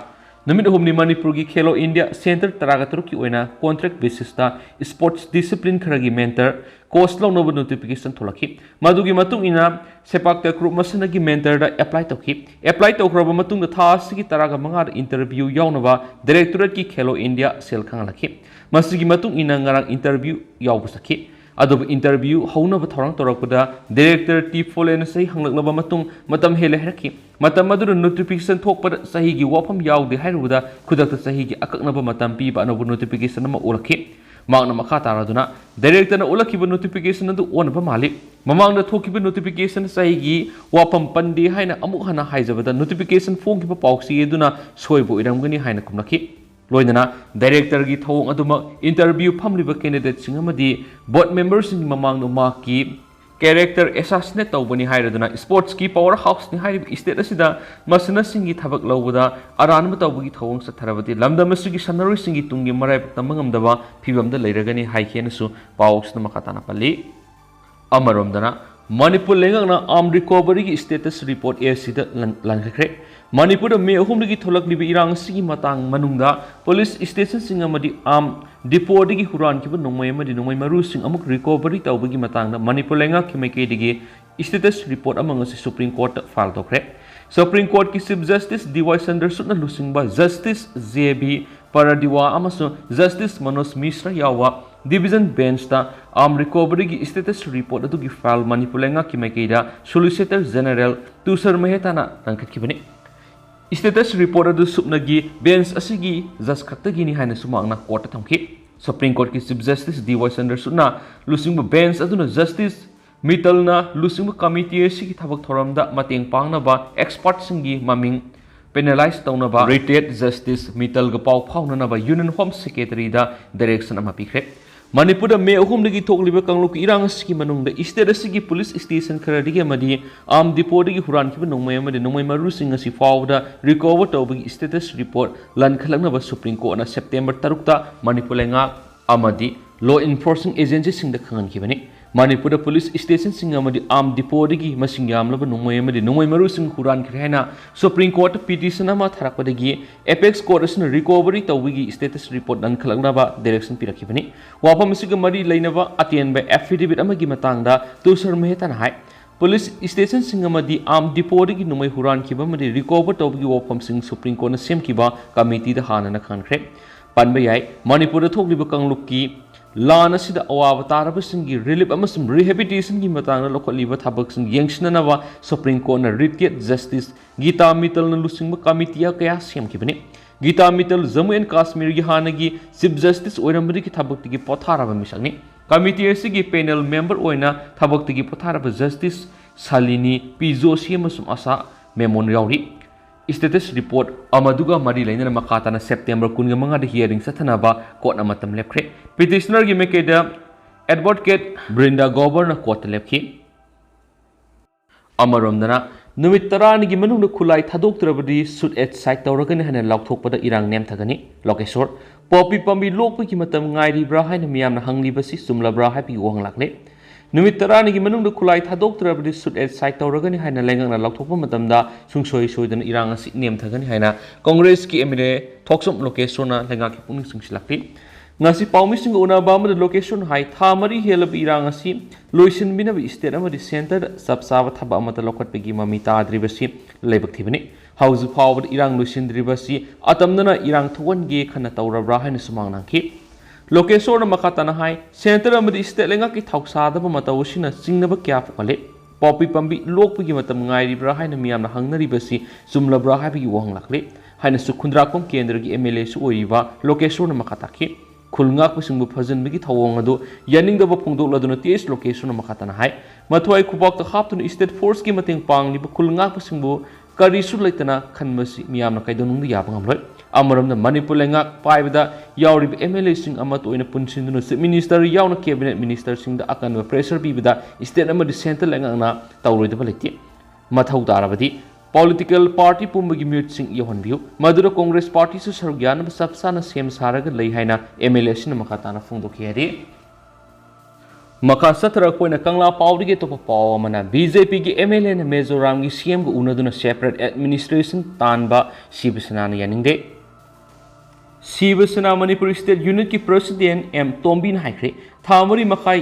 ꯅꯨꯃꯤꯠ ꯑꯍꯨꯝꯅꯤ ꯃꯅꯤꯄꯨꯔꯒꯤ Khelo India Centre ꯇꯔꯥꯒ ꯇꯔꯨꯛꯀꯤ ꯑꯣꯏꯅ contract basisꯇ sports discipline ꯈꯔꯒꯤ mentor course ꯂꯧꯅꯕ notification ꯊꯣꯛꯂꯛꯈꯤ꯫ ꯃꯗꯨꯒꯤ ꯃꯇꯨꯡ ꯏꯟꯅ ꯁꯦꯄꯥꯛ ꯇꯀ꯭ꯔꯨꯛ ꯃꯁꯥꯟꯅꯒꯤ mentorꯗ apply ꯇꯧꯈꯤ꯫ Apply ꯇꯧꯈ꯭ꯔꯕ ꯃꯇꯨꯡꯗ ꯊꯥ ꯑꯁꯤꯒꯤ ꯇꯔꯥꯒ ꯃꯉꯥꯗ interview ꯌꯥꯎꯅꯕ directorateꯀꯤ Khelo India cell ꯈꯪꯍꯜꯂꯛꯈꯤ꯫ ꯃꯁꯤꯒꯤ ꯃꯇꯨꯡ ꯏꯟꯅ ꯉꯔꯥꯡ interview ꯌꯥꯎꯕ ꯆꯠꯈꯤ꯫ ꯑꯗꯨꯕꯨ interview ꯍꯧꯅꯕ ꯊꯧꯔꯥꯡ ꯇꯧꯔꯛꯄꯗ director ꯇꯤ ꯐꯣꯂꯦꯟꯅ ꯆꯍꯤ ꯍꯪꯂꯛꯂꯕ ꯃꯇꯨꯡ ꯃꯇꯝ ꯍꯦꯜꯂꯦ ꯍꯥꯏꯔꯛꯈꯤ꯫ ꯃꯇꯝ ꯑꯗꯨꯗ notification ꯊꯣꯛꯄꯗ ꯆꯍꯤꯒꯤ ꯋꯥꯐꯝ ꯌꯥꯎꯗꯦ ꯍꯥꯏꯔꯨꯕꯗ ꯈꯨꯗꯛꯇ ꯆꯍꯤꯒꯤ ꯑꯀꯛꯅꯕ ꯃꯇꯝ ꯄꯤꯕ ꯑꯅꯧꯕ notification ꯑꯃ ꯑꯣꯜꯂꯛꯈꯤ꯫ ꯃꯍꯥꯛꯅ ꯃꯈꯥ ꯇꯥꯔꯗꯨꯅ directorꯅ ꯎꯠꯂꯛꯈꯤꯕ notification ꯑꯗꯨ ꯑꯣꯟꯅꯕ ꯃꯥꯜꯂꯤ꯫ ꯃꯃꯥꯡꯗ ꯊꯣꯛꯈꯤꯕ notification ꯆꯍꯤꯒꯤ ꯋꯥꯐꯝ ꯄꯟꯗꯦ ꯍꯥꯏꯅ ꯑꯃꯨꯛ ꯍꯟꯅ ꯍꯥꯏꯖꯕꯗ notification ꯐꯣꯡꯈꯤꯕ ꯄꯥꯎꯆꯦ ꯑꯗꯨꯅ ꯁꯣꯏꯕ ꯑꯣꯏꯔꯝꯒꯅꯤ ꯍꯥꯏꯅ ꯈꯨꯝꯂꯛꯈꯤ꯫ ꯂꯣꯏꯅꯅ directorꯒꯤ ꯊꯧꯑꯣꯡ ꯑꯗꯨꯃꯛ interview ꯐꯝꯂꯤꯕ candidateꯁꯤꯡ ꯑꯃꯗꯤ board memberꯁꯤꯡꯒꯤ ꯃꯃꯥꯡꯗ ꯃꯍꯥꯛꯀꯤ character assassinate ꯇꯧꯕꯅꯤ ꯍꯥꯏꯔꯗꯨꯅ sportsꯀꯤ power houseꯅꯤ ꯍꯥꯏꯔꯤꯕ state ꯑꯁꯤꯗ ꯃꯁꯥꯟꯅꯁꯤꯡꯒꯤ ꯊꯕꯛ ꯂꯧꯕꯗ ꯑꯔꯥꯟꯕ ꯇꯧꯕꯒꯤ ꯊꯧꯑꯣꯡ ꯆꯠꯊꯔꯕꯗꯤ ꯂꯝꯗꯝ ꯑꯁꯤꯒꯤ ꯁꯥꯟꯅꯔꯣꯏꯁꯤꯡꯒꯤ ꯇꯨꯡꯒꯤ ꯃꯔꯥꯏꯕꯛ ꯇꯝꯕ ꯉꯝꯗꯕ ꯐꯤꯕꯝꯗ ꯂꯩꯔꯒꯅꯤ ꯍꯥꯏꯈꯤ ꯍꯥꯏꯅꯁꯨ ꯄꯥꯎꯁꯤꯅ ꯃꯈꯥ ꯇꯥꯅ ꯄꯜꯂꯤ꯫ ꯑꯃꯔꯣꯝꯗꯅ ꯃꯅꯤꯄꯨꯔ ꯂꯩꯉꯥꯛꯅ armed robberyꯒꯤ status report ꯑꯦ ꯁꯤꯗ ꯂꯟ-, ꯂꯟꯈꯠꯈ꯭ꯔꯦ꯫ ꯃꯅꯤꯄꯨꯔꯗ ꯃꯦ ꯑꯍꯨꯝꯗꯒꯤ ꯊꯣꯛꯂꯛꯂꯤꯕ ꯏꯔꯥꯡ ꯑꯁꯤꯒꯤ ꯃꯇꯥꯡ ꯃꯅꯨꯡꯗ police stationꯁꯤꯡ ꯑꯃꯗꯤ armed depotꯗꯒꯤ ꯍꯨꯔꯥꯟꯈꯤꯕ ꯅꯣꯡꯃꯩ ꯑꯃꯗꯤ ꯅꯣꯡꯃꯩ ꯃꯔꯨꯁꯤꯡ ꯑꯃꯨꯛ recovery ꯇꯧꯕꯒꯤ ꯃꯇꯥꯡꯗ ꯃꯅꯤꯄꯨꯔ ꯂꯩꯉꯥꯛꯀꯤ ꯃꯥꯏꯀꯩꯗꯒꯤ status report ꯑꯃ ꯉꯁꯤ Supreme Courtꯇ file ꯇꯧꯈ꯭ꯔꯦ꯫ Supreme Courtꯀꯤ Chief Justice ꯗꯤ ꯋꯥꯏ ꯆꯟꯗ꯭ꯔꯆꯨꯗꯅ ꯂꯨꯆꯤꯡꯕ Justice ꯖꯦ ꯕꯤ ꯄꯔꯗꯤꯋꯥ ꯑꯃꯁꯨꯡ Justice ꯃꯅꯣꯖ ꯃꯤꯁ꯭ꯔ ꯌꯥꯎꯕ division benchꯇ armed robberyꯒꯤ status report ꯑꯗꯨꯒꯤ file ꯃꯅꯤꯄꯨꯔ ꯂꯩꯉꯥꯛꯀꯤ ꯃꯥꯏꯀꯩꯗ Solicitor General ꯇꯨꯁꯔ ꯃꯦꯍꯇꯥꯅ ꯂꯪꯈꯠꯈꯤꯕꯅꯤ꯫ Status report ꯑꯗꯨ ꯁꯨꯞꯅꯒꯤ bench ꯑꯁꯤꯒꯤ judge ꯈꯛꯇꯒꯤꯅꯤ ꯍꯥꯏꯅꯁꯨ ꯃꯍꯥꯛꯅ courtꯇ ꯊꯝꯈꯤ꯫ Supreme Courtꯀꯤ Chief Justice ꯗꯤ ꯋꯥꯏ ꯆꯟꯗ꯭ꯔꯆꯨꯗꯅ ꯂꯨꯆꯤꯡꯕ bench ꯑꯗꯨꯅ Justice ꯃꯤꯇꯜꯅ ꯂꯨꯆꯤꯡꯕ committee ꯑꯁꯤꯒꯤ ꯊꯕꯛ ꯊꯧꯔꯝꯗ ꯃꯇꯦꯡ ꯄꯥꯡꯅꯕ expertꯁꯤꯡꯒꯤ ꯃꯃꯤꯡ finalize ꯇꯧꯅꯕ retired Justice ꯃꯤꯇꯜꯒ ꯄꯥꯎ ꯐꯥꯎꯅꯅꯕ Union Home Secretaryꯗ direction ꯑꯃ ꯄꯤꯈ꯭ꯔꯦ꯫ ꯃꯅꯤꯄꯨꯔꯗ ꯃꯦ ꯑꯍꯨꯝꯗꯒꯤ ꯊꯣꯛꯂꯤꯕ ꯀꯥꯡꯂꯨꯞꯀꯤ ꯏꯔꯥꯡ ꯑꯁꯤꯒꯤ ꯃꯅꯨꯡꯗ state ꯑꯁꯤꯒꯤ police station ꯈꯔꯗꯒꯤ ꯑꯃꯗꯤ armed depotꯗꯒꯤ ꯍꯨꯔꯥꯟꯈꯤꯕ ꯅꯣꯡꯃꯩ ꯑꯃꯗꯤ ꯅꯣꯡꯃꯩ ꯃꯔꯨꯁꯤꯡ ꯑꯁꯤ ꯐꯥꯎꯕꯗ recover ꯇꯧꯕꯒꯤ status report ꯂꯟꯈꯠꯂꯛꯅꯕ Supreme Courtꯅ September ꯇꯔꯨꯛꯇ ꯃꯅꯤꯄꯨꯔ ꯂꯩꯉꯥꯛ ꯑꯃꯗꯤ law enforcing agencyꯁꯤꯡꯗ ꯈꯪꯍꯟꯈꯤꯕꯅꯤ꯫ ꯃꯅꯤꯄꯨꯔꯗ police stationꯁꯤꯡ ꯑꯃꯗꯤ armed depotꯗꯒꯤ ꯃꯁꯤꯡ ꯌꯥꯝꯂꯕ ꯅꯣꯡꯃꯩ ꯑꯃꯗꯤ ꯅꯣꯡꯃꯩ ꯃꯔꯨꯁꯤꯡ ꯍꯨꯔꯥꯟꯈ꯭ꯔꯦ ꯍꯥꯏꯅ Supreme Courtꯇ petition ꯑꯃ ꯊꯥꯔꯛꯄꯗꯒꯤ apex court ꯑꯁꯤꯅ recovery ꯇꯧꯕꯒꯤ status report ꯂꯟꯈꯠꯂꯛꯅꯕ direction ꯄꯤꯔꯛꯈꯤꯕꯅꯤ꯫ ꯋꯥꯐꯝ ꯑꯁꯤꯒ ꯃꯔꯤ ꯂꯩꯅꯕ ꯑꯇꯦꯟꯕ affidavit ꯑꯃꯒꯤ ꯃꯇꯥꯡꯗ ꯇꯨꯁꯔ ꯃꯦꯍꯇꯥꯅ ꯍꯥꯏ, police stationꯁꯤꯡ ꯑꯃꯗꯤ armed depotꯗꯒꯤ ꯅꯣꯡꯃꯩ ꯍꯨꯔꯥꯟꯈꯤꯕ ꯑꯃꯗꯤ recover ꯇꯧꯕꯒꯤ ꯋꯥꯐꯝꯁꯤꯡ Supreme Courtꯅ ꯁꯦꯝꯈꯤꯕ committeeꯗ ꯍꯥꯟꯅꯅ ꯈꯪꯈ꯭ꯔꯦ꯫ ꯄꯟꯕ ꯌꯥꯏ, ꯃꯅꯤꯄꯨꯔꯗ ꯊꯣꯛꯂꯤꯕ ꯀꯥꯡꯂꯨꯞꯀꯤ ꯂꯥꯟ ꯑꯁꯤꯗ ꯑꯋꯥꯕ ꯇꯥꯔꯕꯁꯤꯡꯒꯤ relief ꯑꯃꯁꯨꯡ rehabilitationꯒꯤ ꯃꯇꯥꯡꯗ ꯂꯧꯈꯠꯂꯤꯕ ꯊꯕꯛꯁꯤꯡ ꯌꯦꯡꯁꯤꯟꯅꯅꯕ Supreme Courtꯅ retired Justice ꯒꯤꯇꯥ ꯃꯤꯇꯜꯅ ꯂꯨꯆꯤꯡꯕ committee ꯀꯌꯥ ꯁꯦꯝꯈꯤꯕꯅꯤ꯫ ꯒꯤꯇꯥ ꯃꯤꯇꯜ Jammu and Kashmirꯒꯤ ꯍꯥꯟꯅꯒꯤ Chief Justice ꯑꯣꯏꯔꯝꯕꯗꯒꯤ ꯊꯕꯛꯇꯒꯤ ꯄꯣꯊꯥꯔꯕ ꯃꯤꯁꯛꯅꯤ꯫ Committee ꯑꯁꯤꯒꯤ panel member ꯑꯣꯏꯅ ꯊꯕꯛꯇꯒꯤ ꯄꯣꯊꯥꯔꯕ Justice ꯁꯥꯂꯤꯅꯤ ꯄꯤ ꯖꯣꯁꯤ ꯑꯃꯁꯨꯡ ꯑꯁꯥ ꯃꯦꯃꯣꯟ ꯌꯥꯎꯔꯤ꯫ Status report ꯑꯃꯗꯨꯒ ꯃꯔꯤ ꯂꯩꯅꯅ ꯃꯈꯥ ꯇꯥꯅ September ꯀꯨꯟꯃꯉꯥꯗ hearing ꯆꯠꯊꯅꯕ courtꯅ ꯃꯇꯝ ꯂꯦꯞꯈ꯭ꯔꯦ꯫ Petitionerꯒꯤ ꯃꯥꯏꯀꯩꯗ ꯑꯦꯗꯚꯣꯀꯦꯠ ꯕ꯭ꯔꯤꯟꯗꯥ ꯒ꯭ꯔꯣꯚꯔꯅ ꯀꯣꯔꯠꯇ ꯂꯦꯞꯈꯤ꯫ ꯑꯃꯔꯣꯝꯗꯅ, ꯅꯨꯃꯤꯠ ꯇꯔꯥꯅꯤꯒꯤ ꯃꯅꯨꯡꯗ ꯈꯨꯠꯂꯥꯏ ꯊꯥꯗꯣꯛꯇ꯭ꯔꯕꯗꯤ shoot at sight ꯇꯧꯔꯒꯅꯤ ꯍꯥꯏꯅ ꯂꯥꯎꯊꯣꯛꯄꯗ ꯏꯔꯥꯡ ꯅꯦꯝꯊꯒꯅꯤ꯫ ꯂꯣꯀꯦꯁꯣꯔ, ꯄꯣꯄꯤ ꯄꯥꯝꯕꯤ ꯂꯣꯛꯄꯒꯤ ꯃꯇꯝ ꯉꯥꯏꯔꯤꯕ꯭ꯔꯥ ꯍꯥꯏꯅ ꯃꯤꯌꯥꯝꯅ ꯍꯪꯂꯤꯕꯁꯤ ꯆꯨꯝꯂꯕ꯭ꯔꯥ ꯍꯥꯏꯕꯒꯤ ꯋꯥꯍꯪ ꯂꯥꯛꯂꯦ꯫ ꯅꯨꯃꯤꯠ ꯇꯔꯥꯅꯤꯒꯤ ꯃꯅꯨꯡꯗ ꯈꯨꯠꯂꯥꯏ ꯊꯥꯗꯣꯛꯇ꯭ꯔꯕꯗꯤ shoot at sight ꯇꯧꯔꯒꯅꯤ ꯍꯥꯏꯅ ꯂꯩꯉꯥꯛꯅ ꯂꯥꯎꯊꯣꯛꯄ ꯃꯇꯝꯗ ꯁꯨꯡꯁꯣꯏ ꯁꯣꯏꯗꯅ ꯏꯔꯥꯡ ꯑꯁꯤ ꯅꯦꯝꯊꯒꯅꯤ ꯍꯥꯏꯅ ꯀꯣꯡꯒ꯭ꯔꯦꯁꯀꯤ MLA ꯊꯣꯛꯆꯣꯝ ꯂꯣꯀꯦꯁꯣꯔꯅ ꯂꯩꯉꯥꯛꯀꯤ ꯄꯨꯛꯅꯤꯡ ꯆꯤꯡꯁꯤꯜꯂꯛꯂꯤ꯫ ꯉꯁꯤ ꯄꯥꯎꯃꯤꯁꯤꯡꯒ ꯎꯅꯕ ꯑꯃꯗ ꯂꯣꯀꯦꯁꯣꯔꯅ ꯍꯥꯏ, ꯊꯥ ꯃꯔꯤ ꯍꯦꯜꯂꯕ ꯏꯔꯥꯡ ꯑꯁꯤ ꯂꯣꯏꯁꯤꯟꯕꯤꯅꯕ state ꯑꯃꯗꯤ centreꯗ ꯆꯞ ꯆꯥꯕ ꯊꯕꯛ ꯑꯃꯠꯇ ꯂꯧꯈꯠꯄꯒꯤ ꯃꯃꯤ ꯇꯥꯗ꯭ꯔꯤꯕꯁꯤ ꯂꯥꯏꯕꯛ ꯊꯤꯕꯅꯤ꯫ ꯍꯧꯖꯤꯛ ꯐꯥꯎꯕꯗ ꯏꯔꯥꯡ ꯂꯣꯏꯁꯤꯟꯗ꯭ꯔꯤꯕꯁꯤ ꯑꯇꯝꯅꯅ ꯏꯔꯥꯡ ꯊꯣꯛꯍꯟꯒꯦ ꯈꯟꯅ ꯇꯧꯔꯕ꯭ꯔꯥ ꯍꯥꯏꯅꯁꯨ ꯃꯍꯥꯛꯅ ꯍꯪꯈꯤ꯫ ꯂꯣꯀꯦꯁꯣꯔꯅ ꯃꯈꯥ ꯇꯥꯅ ꯍꯥꯏ, centre ꯑꯃꯗꯤ state ꯂꯩꯉꯥꯛꯀꯤ ꯊꯧꯁꯥꯗꯕ ꯃꯇꯧ ꯑꯁꯤꯅ ꯆꯤꯡꯅꯕ ꯀꯌꯥ ꯄꯨꯈꯠꯂꯤ꯫ ꯄꯣꯄꯤ ꯄꯥꯝꯕꯤ ꯂꯣꯛꯄꯒꯤ ꯃꯇꯝ ꯉꯥꯏꯔꯤꯕ꯭ꯔꯥ ꯍꯥꯏꯅ ꯃꯤꯌꯥꯝꯅ ꯍꯪꯅꯔꯤꯕꯁꯤ ꯆꯨꯝꯂꯕ꯭ꯔꯥ ꯍꯥꯏꯕꯒꯤ ꯋꯥꯍꯪ ꯂꯥꯛꯂꯤ ꯍꯥꯏꯅꯁꯨ ꯈꯨꯟꯗ꯭ꯔꯥꯛꯄꯝ ꯀꯦꯟꯗ꯭ꯔꯒꯤ MLAꯁꯨ ꯑꯣꯏꯔꯤꯕ ꯂꯣꯀꯦꯁꯣꯔꯅ ꯃꯈꯥ ꯇꯥꯈꯤ꯫ ꯈꯨꯜ ꯉꯥꯛꯄꯁꯤꯡꯕꯨ ꯐꯖꯤꯟꯕꯒꯤ ꯊꯧꯑꯣꯡ ꯑꯗꯨ ꯌꯥꯅꯤꯡꯗꯕ ꯐꯣꯡꯗꯣꯛꯂꯗꯨꯅ T H ꯂꯣꯀꯦꯁꯣꯔꯅ ꯃꯈꯥ ꯇꯥꯅ ꯍꯥꯏ, ꯃꯊ꯭ꯋꯥꯏ ꯈꯨꯕꯥꯛꯇ ꯍꯥꯞꯇꯨꯅ state forceꯀꯤ ꯃꯇꯦꯡ ꯄꯥꯡꯂꯤꯕ ꯈꯨꯜ ꯉꯥꯛꯄꯁꯤꯡꯕꯨ ꯀꯔꯤꯁꯨ ꯂꯩꯇꯅ ꯈꯟꯕꯁꯤ ꯃꯤꯌꯥꯝꯅ ꯀꯩꯗꯧꯅꯨꯡꯗ ꯌꯥꯕ ꯉꯝꯂꯣꯏ꯫ ꯑꯃꯔꯣꯝꯗ ꯃꯅꯤꯄꯨꯔ ꯂꯩꯉꯥꯛ ꯄꯥꯏꯕꯗ ꯌꯥꯎꯔꯤꯕ MLAꯁꯤꯡ ꯑꯃꯠꯇ ꯑꯣꯏꯅ ꯄꯨꯟꯁꯤꯟꯗꯨꯅ Chief Minister ꯌꯥꯎꯅ cabinet ministerꯁꯤꯡꯗ ꯑꯀꯟꯕ pressure ꯄꯤꯕꯗ state ꯑꯃꯗꯤ centre ꯂꯩꯉꯥꯛꯅ ꯇꯧꯔꯣꯏꯗꯕ ꯂꯩꯇꯦ꯫ ꯃꯊꯧ ꯇꯥꯔꯕꯗꯤ political party ꯄꯨꯝꯕꯒꯤ ꯃꯤꯍꯨꯠꯁꯤꯡ ꯌꯧꯍꯟꯕꯤꯌꯨ꯫ ꯃꯗꯨꯗ Congress partyꯁꯨ ꯁꯔꯨꯛ ꯌꯥꯅꯕ ꯆꯞ ꯆꯥꯅ ꯁꯦꯝ ꯁꯥꯔꯒ ꯂꯩ ꯍꯥꯏꯅ MLAꯁꯤꯅ ꯃꯈꯥ ꯇꯥꯅ ꯐꯣꯡꯗꯣꯛꯈꯤ ꯍꯥꯏꯔꯤ꯫ ꯃꯈꯥ ꯆꯠꯊꯔꯛꯄ ꯑꯣꯏꯅ ꯀꯪꯂꯥ ꯄꯥꯎꯗꯒꯤ ꯑꯇꯣꯞꯄ ꯄꯥꯎ ꯑꯃꯅ, BJPꯒꯤ MLAꯅ ꯃꯤꯖꯣꯔꯥꯝꯒꯤ CMꯒ ꯎꯅꯗꯨꯅ separate administration ꯇꯥꯟꯕ ꯁꯤꯕ ꯁꯦꯅꯥꯅ ꯌꯥꯅꯤꯡꯗꯦ꯫ ꯁꯤꯕ ꯁꯦꯅꯥ ꯃꯅꯤꯄꯨꯔ state unitꯀꯤ president M ꯇꯣꯝꯕꯤꯅ ꯍꯥꯏꯈ꯭ꯔꯦ, ꯊꯥ ꯃꯔꯤ ꯃꯈꯥꯏ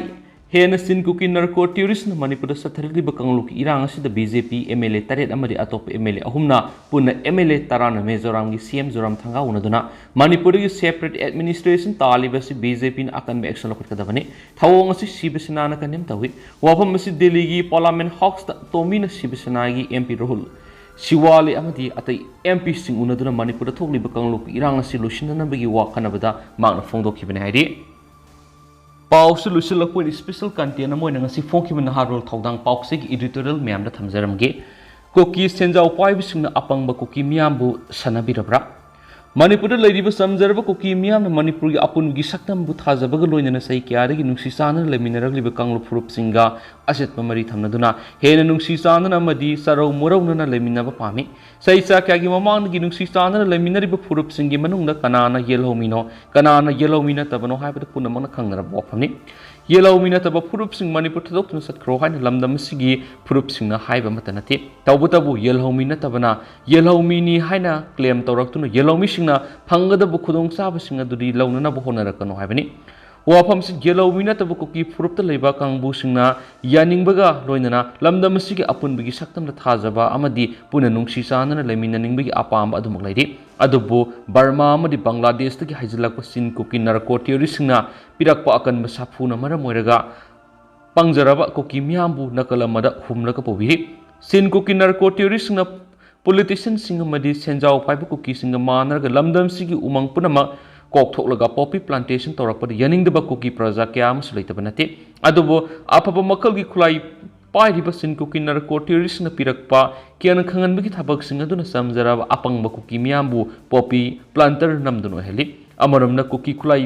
ꯍꯦꯟꯅ ꯆꯤꯟ ꯀꯨꯀꯤ narco terroristꯅ ꯃꯅꯤꯄꯨꯔꯗ ꯆꯠꯊꯔꯛꯂꯤꯕ ꯀꯥꯡꯂꯨꯞꯀꯤ ꯏꯔꯥꯡ ꯑꯁꯤꯗ BJP MLA ꯇꯔꯦꯠ ꯑꯃꯗꯤ ꯑꯇꯣꯞꯄ MLA ꯑꯍꯨꯝꯅ ꯄꯨꯟꯅ MLA ꯇꯔꯥꯅ ꯃꯤꯖꯣꯔꯥꯝꯒꯤ CM ꯖꯣꯔꯥꯝꯊꯪꯒ ꯎꯅꯗꯨꯅ ꯃꯅꯤꯄꯨꯔꯗꯒꯤ separate administration ꯇꯥꯜꯂꯤꯕ ꯑꯁꯤ BJPꯅ ꯑꯀꯟꯕ action ꯂꯧꯈꯠꯀꯗꯕꯅꯤ꯫ ꯊꯧꯑꯣꯡ ꯑꯁꯤ ꯁꯤꯕ ꯁꯦꯅꯥꯅ condemn ꯇꯧꯏ꯫ ꯋꯥꯐꯝ ꯑꯁꯤ ꯗꯦꯜꯂꯤꯒꯤ Parliament Houseꯇ ꯇꯣꯝꯕꯤꯅ ꯁꯤꯕ ꯁꯦꯅꯥꯒꯤ MP ꯔꯥꯍꯨꯜ ꯁꯤꯋꯥꯂꯦ ꯑꯃꯗꯤ ꯑꯇꯩ MPꯁꯤꯡ ꯎꯅꯗꯨꯅ ꯃꯅꯤꯄꯨꯔꯗ ꯊꯣꯛꯂꯤꯕ ꯀꯥꯡꯂꯨꯞꯀꯤ ꯏꯔꯥꯡ ꯑꯁꯤ ꯂꯣꯏꯁꯤꯟꯅꯅꯕꯒꯤ ꯋꯥ ꯈꯟꯅꯕꯗ ꯃꯍꯥꯛꯅ ꯐꯣꯡꯗꯣꯛꯈꯤꯕꯅꯤ ꯍꯥꯏꯔꯤ꯫ ꯄꯥꯎꯁꯨ ꯂꯣꯏꯁꯤꯜꯂꯛꯄ ꯑꯣꯏꯅ special content ꯑꯃ ꯑꯣꯏꯅ ꯉꯁꯤ ꯐꯣꯡꯈꯤꯕ ꯅꯍꯥꯔꯣꯜ ꯊꯧꯗꯥꯡ ꯄꯥꯎꯆꯦꯒꯤ editorial ꯃꯌꯥꯝꯗ ꯊꯝꯖꯔꯝꯒꯦ꯫ ꯀꯨꯀꯤ ꯁꯦꯟꯖꯥꯎ ꯄꯥꯏꯕꯁꯤꯡꯅ ꯑꯄꯪꯕ ꯀꯨꯀꯤ ꯃꯤꯌꯥꯝꯕꯨ ꯁꯥꯟꯅꯕꯤꯔꯕ꯭ꯔꯥ? ꯃꯅꯤꯄꯨꯔꯗ ꯂꯩꯔꯤꯕ ꯆꯝꯖꯔꯕ ꯀꯨꯀꯤ ꯃꯤꯌꯥꯝꯅ ꯃꯅꯤꯄꯨꯔꯒꯤ ꯑꯄꯨꯟꯕꯒꯤ ꯁꯛꯇꯝꯕꯨ ꯊꯥꯖꯕꯒ ꯂꯣꯏꯅꯅ ꯆꯍꯤ ꯀꯌꯥꯗꯒꯤ ꯅꯨꯡꯁꯤ ꯆꯥꯟꯅꯅ ꯂꯩꯃꯤꯟꯅꯔꯛꯂꯤꯕ ꯀꯥꯡꯂꯨꯞ ꯐꯨꯔꯨꯞꯁꯤꯡꯒ ꯑꯆꯦꯠꯄ ꯃꯔꯤ ꯊꯝꯅꯗꯨꯅ ꯍꯦꯟꯅ ꯅꯨꯡꯁꯤ ꯆꯥꯟꯅꯅ ꯑꯃꯗꯤ ꯆꯔꯧ ꯃꯨꯔꯧꯅꯅ ꯂꯩꯃꯤꯟꯅꯕ ꯄꯥꯝꯃꯤ꯫ ꯆꯍꯤ ꯆꯥ ꯀꯌꯥꯒꯤ ꯃꯃꯥꯡꯗꯒꯤ ꯅꯨꯡꯁꯤ ꯆꯥꯟꯅꯅ ꯂꯩꯃꯤꯟꯅꯔꯤꯕ ꯐꯨꯔꯨꯞꯁꯤꯡꯒꯤ ꯃꯅꯨꯡꯗ ꯀꯅꯥꯅ ꯌꯦꯜꯍꯧꯃꯤꯅꯣ, ꯀꯅꯥꯅ ꯌꯦꯜꯍꯧꯃꯤ ꯅꯠꯇꯕꯅꯣ ꯍꯥꯏꯕꯗꯨ ꯄꯨꯝꯅꯃꯛꯅ ꯈꯪꯅꯔꯕ ꯋꯥꯐꯝꯅꯤ꯫ ꯌꯦꯜꯍꯧꯃꯤ ꯅꯠꯇꯕ ꯐꯨꯔꯨꯞꯁꯤꯡ ꯃꯅꯤꯄꯨꯔ ꯊꯥꯗꯣꯛꯇꯨꯅ ꯆꯠꯈ꯭ꯔꯣ ꯍꯥꯏꯅ ꯂꯝꯗꯝ ꯑꯁꯤꯒꯤ ꯐꯨꯔꯨꯞꯁꯤꯡꯅ ꯍꯥꯏꯕ ꯑꯃꯠꯇ ꯅꯠꯇꯦ꯫ ꯇꯧꯕꯇꯕꯨ ꯌꯦꯜꯍꯧꯃꯤ ꯅꯠꯇꯕꯅ ꯌꯦꯜꯍꯧꯃꯤꯅꯤ ꯍꯥꯏꯅ claim ꯇꯧꯔꯛꯇꯨꯅ ꯌꯦꯜꯍꯧꯃꯤꯁꯤꯡꯅ ꯐꯪꯒꯗꯕ ꯈꯨꯗꯣꯡꯆꯥꯕꯁꯤꯡ ꯑꯗꯨꯗꯤ ꯂꯧꯅꯅꯕ ꯍꯣꯠꯅꯔꯛꯀꯅꯨ ꯍꯥꯏꯕꯅꯤ꯫ ꯋꯥꯐꯝꯁꯤ ꯌꯦꯜꯍꯧꯃꯤ ꯅꯠꯇꯕ ꯀꯨꯀꯤ ꯐꯨꯔꯨꯞꯇ ꯂꯩꯕ ꯀꯥꯡꯕꯨꯁꯤꯡꯅ ꯌꯥꯅꯤꯡꯕꯒ ꯂꯣꯏꯅꯅ ꯂꯝꯗꯝ ꯑꯁꯤꯒꯤ ꯑꯄꯨꯟꯕꯒꯤ ꯁꯛꯇꯝꯗ ꯊꯥꯖꯕ ꯑꯃꯗꯤ ꯄꯨꯟꯅ ꯅꯨꯡꯁꯤ ꯆꯥꯟꯅꯅ ꯂꯩꯃꯤꯟꯅꯅꯤꯡꯕꯒꯤ ꯑꯄꯥꯝꯕ ꯑꯗꯨꯃꯛ ꯂꯩꯔꯤ꯫ ꯑꯗꯨꯕꯨ ꯕꯔꯃꯥ ꯑꯃꯗꯤ ꯕꯪꯒ꯭ꯂꯥꯗꯦꯁꯇꯒꯤ ꯍꯩꯖꯤꯜꯂꯛꯄ ꯆꯤꯟ ꯀꯨꯀꯤ ꯅꯥꯔꯀꯣ ꯇꯦꯔꯣꯔꯤꯁꯁꯤꯡꯅ ꯄꯤꯔꯛꯄ ꯑꯀꯟꯕ ꯁꯥꯐꯨꯅ ꯃꯔꯝ ꯑꯣꯏꯔꯒ ꯄꯪꯖꯔꯕ ꯀꯨꯀꯤ ꯃꯤꯌꯥꯝꯕꯨ ꯅꯥꯀꯜ ꯑꯃꯗ ꯍꯨꯝꯂꯒ ꯄꯨꯕꯤꯔꯤ꯫ ꯆꯤꯟ ꯀꯨꯀꯤ ꯅꯥꯔꯀꯣ ꯇꯦꯔꯣꯔꯤꯁꯁꯤꯡꯅ ꯄꯣꯂꯤꯇꯤꯁꯤꯌꯥꯟꯁꯤꯡ ꯑꯃꯗꯤ ꯁꯦꯟꯖꯥꯎ ꯄꯥꯏꯕ ꯀꯨꯀꯤꯁꯤꯡꯒ ꯃꯥꯟꯅꯔꯒ ꯂꯝꯗꯝꯁꯤꯒꯤ ꯎꯃꯪ ꯄꯨꯝꯅꯃꯛ ꯀꯣꯛꯊꯣꯛꯂꯒ ꯄꯣꯄꯤ ꯄ꯭ꯂꯥꯟꯇꯦꯁꯟ ꯇꯧꯔꯛꯄꯗ ꯌꯥꯅꯤꯡꯗꯕ ꯀꯨꯀꯤ ꯄ꯭ꯔꯖꯥ ꯀꯌꯥ ꯑꯃꯁꯨ ꯂꯩꯇꯕ ꯅꯠꯇꯦ꯫ ꯑꯗꯨꯕꯨ ꯑꯐꯕ ꯃꯈꯜꯒꯤ ꯈꯨꯠꯂꯥꯏ ꯄꯥꯏꯔꯤꯕ ꯆꯤꯟ ꯀꯨꯀꯤ ꯅꯥꯔꯀꯣ ꯇꯦꯔꯣꯔꯤꯁꯁꯤꯡꯅ ꯄꯤꯔꯛꯄ ꯀꯤꯌꯥꯅ ꯈꯪꯍꯟꯕꯒꯤ ꯊꯕꯛꯁꯤꯡ ꯑꯗꯨꯅ ꯆꯝꯖꯔꯕ ꯑꯄꯪꯕ ꯀꯨꯀꯤ ꯃꯤꯌꯥꯝꯕꯨ ꯄꯣꯄꯤ ꯄ꯭ꯂꯥꯟꯇꯔ ꯅꯝꯗꯨꯅ ꯑꯣꯏꯍꯜꯂꯤ꯫ ꯑꯃꯔꯣꯝꯗ ꯀꯨꯀꯤ ꯈꯨꯠꯂꯥꯏ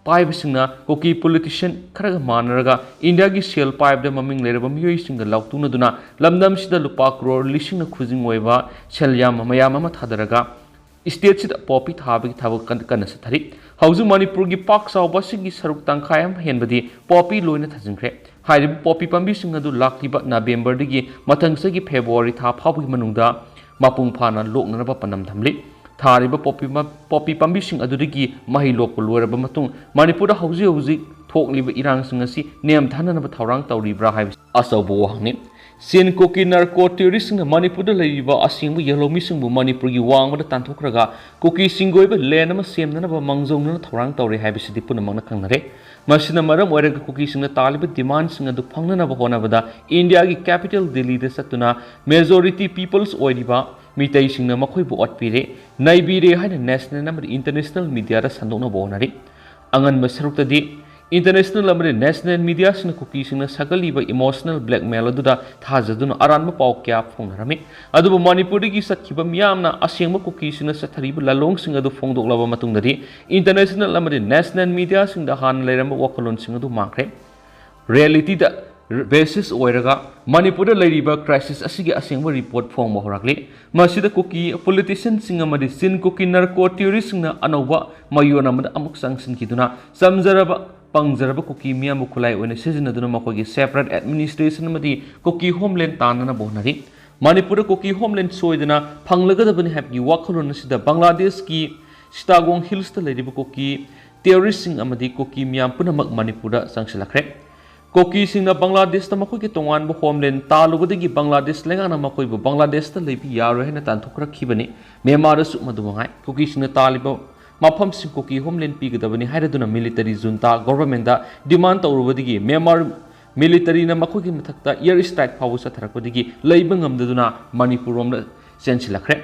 ꯄꯥꯏꯕꯁꯤꯡꯅ ꯀꯨꯀꯤ ꯄꯣꯂꯤꯇꯤꯁꯤꯌꯥꯟ ꯈꯔꯒ ꯃꯥꯟꯅꯔꯒ ꯏꯟꯗꯤꯌꯥꯒꯤ ꯁꯦꯜ ꯄꯥꯏꯕꯗ ꯃꯃꯤꯡ ꯂꯩꯔꯕ ꯃꯤꯑꯣꯏꯁꯤꯡꯒ ꯂꯥꯎꯇꯨꯅꯗꯨꯅ ꯂꯝꯗꯝꯁꯤꯗ ꯂꯨꯄꯥ ꯀ꯭ꯔꯣꯔ ꯂꯤꯁꯤꯡꯅ ꯈꯨꯖꯤꯡ ꯑꯣꯏꯕ ꯁꯦꯜ ꯌꯥꯝꯕ ꯃꯌꯥꯝ ꯑꯃ ꯊꯥꯗꯔꯒ ꯁ꯭ꯇꯦꯠꯁꯤꯗ ꯄꯣꯄꯤ ꯊꯥꯕꯒꯤ ꯊꯕꯛ ꯀꯟ-, ꯀꯟꯅ ꯆꯠꯊꯔꯤ꯫ ꯍꯧꯖꯤꯛ ꯃꯅꯤꯄꯨꯔꯒꯤ ꯄꯥꯛ ꯆꯥꯎꯕ ꯑꯁꯤꯒꯤ ꯁꯔꯨꯛ ꯇꯪꯈꯥꯏ ꯑꯃ ꯍꯦꯟꯕꯗꯤ ꯄꯣꯄꯤ ꯂꯣꯏꯅ ꯊꯥꯖꯤꯟꯈ꯭ꯔꯦ꯫ ꯍꯥꯏꯔꯤꯕ ꯄꯣꯄꯤ ꯄꯥꯝꯕꯤꯁꯤꯡ ꯑꯗꯨ ꯂꯥꯛꯂꯤꯕ ꯅꯕꯦꯝꯕꯔꯗꯒꯤ ꯃꯊꯪ ꯆꯍꯤꯒꯤ ꯐꯦꯕ꯭ꯔꯨꯋꯥꯔꯤ ꯊꯥ ꯐꯥꯎꯕꯒꯤ ꯃꯅꯨꯡꯗ ꯃꯄꯨꯡ ꯐꯥꯅ ꯂꯣꯛꯅꯅꯕ ꯄꯥꯟꯗꯝ ꯊꯝꯂꯤ꯫ ꯊꯥꯔꯤꯕ ꯄꯣꯄꯤ ꯃ-, ꯄꯣꯄꯤ ꯄꯥꯝꯕꯤꯁꯤꯡ ꯑꯗꯨꯗꯒꯤ ꯃꯍꯩ ꯂꯣꯛꯄ ꯂꯣꯏꯔꯕ ꯃꯇꯨꯡ ꯃꯅꯤꯄꯨꯔꯗ ꯍꯧꯖꯤꯛ ꯍꯧꯖꯤꯛ ꯊꯣꯛꯂꯤꯕ ꯏꯔꯥꯡꯁꯤꯡ ꯑꯁꯤ ꯅꯦꯝꯊꯥꯅꯅꯕ ꯊꯧꯔꯥꯡ ꯇꯧꯔꯤꯕ꯭ꯔꯥ ꯍꯥꯏꯕꯁꯤ ꯑꯆꯧꯕ ꯋꯥꯍꯪꯅꯤ꯫ ꯆꯤꯟ ꯀꯨꯀꯤ ꯅꯥꯔꯀꯣ ꯇꯦꯔꯣꯔꯤꯁꯁꯤꯡꯅ ꯃꯅꯤꯄꯨꯔꯗ ꯂꯩꯔꯤꯕ ꯑꯁꯦꯡꯕ ꯌꯦꯜꯍꯧꯃꯤꯁꯤꯡꯕꯨ ꯃꯅꯤꯄꯨꯔꯒꯤ ꯋꯥꯡꯃꯗ ꯇꯥꯟꯊꯣꯛꯈ꯭ꯔꯒ ꯀꯨꯀꯤꯁꯤꯡꯒꯤ ꯑꯣꯏꯕ ꯂꯦꯟ ꯑꯃ ꯁꯦꯝꯅꯅꯕ ꯃꯥꯡꯖꯧꯅꯅ ꯊꯧꯔꯥꯡ ꯇꯧꯔꯤ ꯍꯥꯏꯕꯁꯤꯗꯤ ꯄꯨꯝꯅꯃꯛꯅ ꯈꯪꯅꯔꯦ꯫ ꯃꯁꯤꯅ ꯃꯔꯝ ꯑꯣꯏꯔꯒ ꯀꯨꯀꯤꯁꯤꯡꯅ ꯇꯥꯜꯂꯤꯕ ꯗꯤꯃꯥꯟꯁꯤꯡ ꯑꯗꯨ ꯐꯪꯅꯅꯕ ꯍꯣꯠꯅꯕꯗ ꯏꯟꯗꯤꯌꯥꯒꯤ ꯀꯦꯄꯤꯇꯦꯜ ꯗꯤꯜꯂꯤꯗ ꯆꯠꯇꯨꯅ ꯃꯦꯖꯣꯔꯤꯇꯤ ꯄꯤꯄꯜꯁ ꯑꯣꯏꯔꯤꯕ ꯃꯤꯇꯩꯁꯤꯡꯅ ꯃꯈꯣꯏꯕꯨ ꯑꯣꯠꯄꯤꯔꯦ, ꯅꯩꯕꯤꯔꯦ ꯍꯥꯏꯅ ꯅꯦꯁꯅꯦꯜ ꯑꯃꯗꯤ ꯏꯟꯇꯔꯅꯦꯁꯅꯦꯜ ꯃꯤꯗꯤꯌꯥꯗ ꯁꯟꯗꯣꯛꯅꯕ ꯍꯣꯠꯅꯔꯤ꯫ ꯑꯉꯟꯕ ꯁꯔꯨꯛꯇꯗꯤ International ꯑꯃꯗꯤ national mediaꯁꯤꯡꯅ ꯀꯨꯀꯤꯁꯤꯡꯅ ꯁꯥꯒꯠꯂꯤꯕ emotional blackmail ꯑꯗꯨꯗ ꯊꯥꯖꯗꯨꯅ ꯑꯔꯥꯟꯕ ꯄꯥꯎ ꯀꯌꯥ ꯐꯣꯡꯅꯔꯝꯃꯤ꯫ ꯑꯗꯨꯕꯨ ꯃꯅꯤꯄꯨꯔꯗꯒꯤ ꯆꯠꯈꯤꯕ ꯃꯤꯌꯥꯝꯅ ꯑꯁꯦꯡꯕ ꯀꯨꯀꯤꯁꯤꯡꯅ ꯆꯠꯊꯔꯤꯕ ꯂꯥꯂꯣꯡꯁꯤꯡ ꯑꯗꯨ ꯐꯣꯡꯗꯣꯛꯂꯕ ꯃꯇꯨꯡꯗꯗꯤ international ꯑꯃꯗꯤ national mediaꯁꯤꯡꯗ ꯍꯥꯟꯅ ꯂꯩꯔꯝꯕ ꯋꯥꯈꯜꯂꯣꯟꯁꯤꯡ ꯑꯗꯨ ꯃꯥꯡꯈ꯭ꯔꯦ꯫ Realityꯗ basis ꯑꯣꯏꯔꯒ ꯃꯅꯤꯄꯨꯔꯗ ꯂꯩꯔꯤꯕ crisis ꯑꯁꯤꯒꯤ ꯑꯁꯦꯡꯕ report ꯐꯣꯡꯕ ꯍꯧꯔꯛꯂꯤ꯫ ꯃꯁꯤꯗ ꯀꯨꯀꯤ politicianꯁꯤꯡ ꯑꯃꯗꯤ ꯆꯤꯟ ꯀꯨꯀꯤ narco terroristꯁꯤꯡꯅ ꯑꯅꯧꯕ ꯃꯌꯣꯟ ꯑꯃꯗ ꯑꯃꯨꯛ ꯆꯪꯁꯤꯟꯈꯤꯗꯨꯅ ꯆꯝꯖꯔꯕ, ꯄꯪꯖꯔꯕ ꯀꯨꯀꯤ ꯃꯤꯌꯥꯝꯕꯨ ꯈꯨꯠꯂꯥꯏ ꯑꯣꯏꯅ ꯁꯤꯖꯤꯟꯅꯗꯨꯅ ꯃꯈꯣꯏꯒꯤ separate administration ꯑꯃꯗꯤ ꯀꯨꯀꯤ homeland ꯇꯥꯟꯅꯅꯕ ꯍꯣꯠꯅꯔꯤ꯫ ꯃꯅꯤꯄꯨꯔꯗ ꯀꯨꯀꯤ homeland ꯁꯣꯏꯗꯅ ꯐꯪꯂꯒꯗꯕꯅꯤ ꯍꯥꯏꯕꯒꯤ ꯋꯥꯈꯜꯂꯣꯟ ꯑꯁꯤꯗ ꯕꯪꯒ꯭ꯂꯥꯗꯦꯁꯀꯤ ꯁꯤꯇꯥꯒꯣꯡ Hillsꯇ ꯂꯩꯔꯤꯕ ꯀꯨꯀꯤ terroristꯁꯤꯡ ꯑꯃꯗꯤ ꯀꯨꯀꯤ ꯃꯤꯌꯥꯝ ꯄꯨꯝꯅꯃꯛ ꯃꯅꯤꯄꯨꯔꯗ ꯆꯪꯁꯤꯜꯂꯛꯈ꯭ꯔꯦ꯫ ꯀꯨꯀꯤꯁꯤꯡꯅ ꯕꯪꯒ꯭ꯂꯥꯗꯦꯁꯇ ꯃꯈꯣꯏꯒꯤ ꯇꯣꯉꯥꯟꯕ homeland ꯇꯥꯜꯂꯨꯕꯗꯒꯤ ꯕꯪꯒ꯭ꯂꯥꯗꯦꯁ ꯂꯩꯉꯥꯛꯅ ꯃꯈꯣꯏꯕꯨ ꯕꯪꯒ꯭ꯂꯥꯗꯦꯁꯇ ꯂꯩꯕ ꯌꯥꯔꯣꯏ ꯍꯥꯏꯅ ꯇꯥꯟꯊꯣꯛꯈ꯭ꯔꯛꯈꯤꯕꯅꯤ꯫ ꯃ꯭ꯌꯥꯟꯃꯥꯔꯗꯁꯨ ꯃꯗꯨ ꯃꯉꯥꯏ꯫ ꯀꯨꯀꯤꯁꯤꯡꯅ ꯇꯥꯜꯂꯤꯕ ꯃꯐꯝꯁꯤꯡ ꯀꯨꯀꯤ homeland ꯄꯤꯒꯗꯕꯅꯤ ꯍꯥꯏꯔꯗꯨꯅ military junta governmentꯗ demand ꯇꯧꯔꯨꯕꯗꯒꯤ ꯃ꯭ꯌꯥꯟꯃꯥꯔ militaryꯅ ꯃꯈꯣꯏꯒꯤ ꯃꯊꯛꯇ air strike ꯐꯥꯎꯕ ꯆꯠꯊꯔꯛꯄꯗꯒꯤ ꯂꯩꯕ ꯉꯝꯗꯗꯨꯅ ꯃꯅꯤꯄꯨꯔꯔꯣꯝꯗ ꯆꯦꯟꯁꯤꯜꯂꯛꯈ꯭ꯔꯦ꯫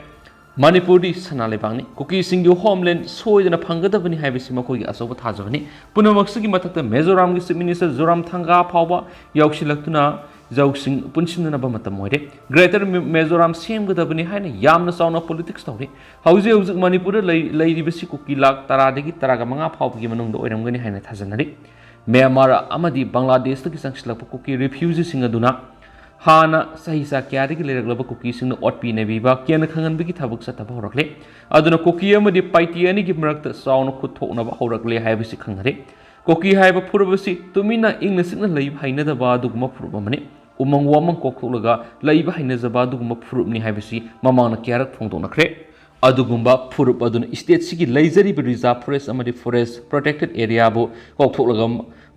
ꯃꯅꯤꯄꯨꯔꯗꯤ ꯁꯅꯥ ꯂꯩꯕꯥꯛꯅꯤ꯫ ꯀꯨꯀꯤꯁꯤꯡꯒꯤ homeland ꯁꯣꯏꯗꯅ ꯐꯪꯒꯗꯕꯅꯤ ꯍꯥꯏꯕꯁꯤ ꯃꯈꯣꯏꯒꯤ ꯑꯆꯧꯕ ꯊꯥꯖꯕꯅꯤ꯫ ꯄꯨꯝꯅꯃꯛꯁꯤꯒꯤ ꯃꯊꯛꯇ ꯃꯤꯖꯣꯔꯥꯝꯒꯤ Chief Minister ꯖꯣꯔꯥꯝꯊꯪꯒꯥ ꯐꯥꯎꯕ ꯌꯥꯎꯁꯤꯜꯂꯛꯇꯨꯅ ꯖꯧꯁꯤꯡ ꯄꯨꯟꯁꯤꯟꯅꯅꯕ ꯃꯇꯝ ꯑꯣꯏꯔꯦ꯫ Greater ꯃꯤ-, ꯃꯤꯖꯣꯔꯥꯝ ꯁꯦꯝꯒꯗꯕꯅꯤ ꯍꯥꯏꯅ ꯌꯥꯝꯅ ꯆꯥꯎꯅ politics ꯇꯧꯔꯤ꯫ ꯍꯧꯖꯤꯛ ꯍꯧꯖꯤꯛ ꯃꯅꯤꯄꯨꯔꯗ ꯂꯩ-, ꯂꯩꯔꯤꯕꯁꯤ ꯀꯨꯀꯤ ꯂꯥꯈ ꯇꯔꯥꯗꯒꯤ ꯇꯔꯥꯒ ꯃꯉꯥ ꯐꯥꯎꯕꯒꯤ ꯃꯅꯨꯡꯗ ꯑꯣꯏꯔꯝꯒꯅꯤ ꯍꯥꯏꯅ ꯊꯥꯖꯅꯔꯤ꯫ ꯃ꯭ꯌꯥꯟꯃꯥꯔ ꯑꯃꯗꯤ ꯕꯪꯒ꯭ꯂꯥꯗꯦꯁꯇꯒꯤ ꯆꯪꯁꯤꯜꯂꯛꯄ ꯀꯨꯀꯤ refugeeꯁꯤꯡ ꯑꯗꯨꯅ ꯍꯥꯟꯅ ꯆꯍꯤ ꯆꯥ ꯀꯌꯥꯗꯒꯤ ꯂꯩꯔꯛꯂꯕ ꯀꯨꯀꯤꯁꯤꯡꯅ ꯑꯣꯠꯄꯤ ꯅꯩꯕꯤꯕ, ꯀꯦꯟꯅ ꯈꯪꯍꯟꯕꯒꯤ ꯊꯕꯛ ꯆꯠꯊꯕ ꯍꯧꯔꯛꯂꯦ꯫ ꯑꯗꯨꯅ ꯀꯨꯀꯤ ꯑꯃꯗꯤ ꯄꯥꯏꯇꯤ ꯑꯅꯤꯒꯤ ꯃꯔꯛꯇ ꯆꯥꯎꯅ ꯈꯨꯠ ꯊꯣꯛꯅꯕ ꯍꯧꯔꯛꯂꯦ ꯍꯥꯏꯕꯁꯤ ꯈꯪꯅꯔꯦ꯫ ꯀꯨꯀꯤ ꯍꯥꯏꯕ ꯐꯨꯔꯨꯞ ꯑꯁꯤ ꯇꯨꯃꯤꯟꯅ ꯏꯪꯅ ꯆꯤꯛꯅ ꯂꯩꯕ ꯍꯩꯅꯗꯕ ꯑꯗꯨꯒꯨꯝꯕ ꯐꯨꯔꯨꯞ ꯑꯃꯅꯤ꯫ ꯎꯃꯪ ꯋꯥꯃꯪ ꯀꯣꯛꯊꯣꯛꯂꯒ ꯂꯩꯕ ꯍꯩꯅꯖꯕ ꯑꯗꯨꯒꯨꯝꯕ ꯐꯨꯔꯨꯞꯅꯤ ꯍꯥꯏꯕꯁꯤ ꯃꯃꯥꯡꯗ ꯀꯌꯥꯔꯛ ꯐꯣꯡꯗꯣꯛꯅꯈ꯭ꯔꯦ꯫ ꯑꯗꯨꯒꯨꯝꯕ ꯐꯨꯔꯨꯞ ꯑꯗꯨꯅ stateꯁꯤꯒꯤ ꯂꯩꯖꯔꯤꯕ reserve forest ꯑꯃꯗꯤ forest protected areaꯕꯨ ꯀꯣꯛꯊꯣꯛꯂꯒ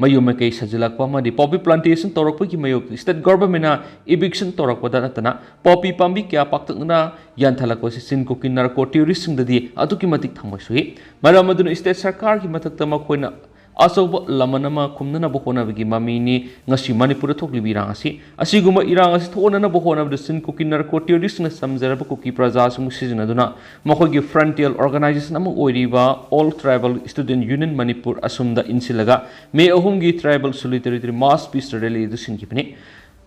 ꯃꯌꯨꯝ ꯃꯀꯩ ꯁꯥꯖꯤꯜꯂꯛꯄ ꯑꯃꯗꯤ poppy plantation ꯇꯧꯔꯛꯄꯒꯤ ꯃꯥꯌꯣꯛꯇ state governmentꯅ eviction ꯇꯧꯔꯛꯄꯗ ꯅꯠꯇꯅ poppy ꯄꯥꯝꯕꯤ ꯀꯌꯥ ꯄꯥꯛꯇꯛꯅꯅ ꯌꯥꯟꯊꯠꯂꯛꯄꯁꯤ ꯆꯤꯟ ꯀꯨꯀꯤ narco terroristꯁꯤꯡꯗꯗꯤ ꯑꯗꯨꯛꯀꯤ ꯃꯇꯤꯛ ꯊꯃꯣꯏ ꯁꯣꯛꯏ꯫ ꯃꯔꯝ ꯑꯗꯨꯅ state ꯁꯔꯀꯥꯔꯒꯤ ꯃꯊꯛꯇ ꯃꯈꯣꯏꯅ ꯑꯆꯧꯕ ꯂꯃꯟ ꯑꯃ ꯈꯨꯝꯅꯅꯕ ꯍꯣꯠꯅꯕꯒꯤ ꯃꯃꯤꯅꯤ ꯉꯁꯤ ꯃꯅꯤꯄꯨꯔꯗ ꯊꯣꯛꯂꯤꯕ ꯏꯔꯥꯡ ꯑꯁꯤ꯫ ꯑꯁꯤꯒꯨꯝꯕ ꯏꯔꯥꯡ ꯑꯁꯤ ꯊꯣꯛꯍꯟꯅꯅꯕ ꯍꯣꯠꯅꯕꯗ ꯆꯤꯟ ꯀꯨꯀꯤ ꯅꯥꯔꯀꯣ ꯇꯦꯔꯣꯔꯤꯁꯁꯤꯡꯅ ꯆꯝꯖꯔꯕ ꯀꯨꯀꯤ ꯄ꯭ꯔꯖꯥꯁꯤꯡꯕꯨ ꯁꯤꯖꯤꯟꯅꯗꯨꯅ ꯃꯈꯣꯏꯒꯤ ꯐ꯭ꯔꯟꯇꯤꯌꯔ ꯑꯣꯔꯒꯅꯥꯏꯖꯦꯁꯟ ꯑꯃ ꯑꯣꯏꯔꯤꯕ All Tribal Student Union Manipur, ꯑꯁꯨꯝꯗ ꯏꯟꯁꯤꯜꯂꯒ ꯃꯦ ꯑꯍꯨꯝꯒꯤ Tribal Solidarity Mass Peace Rally ꯑꯗꯨ ꯁꯤꯟꯈꯤꯕꯅꯤ꯫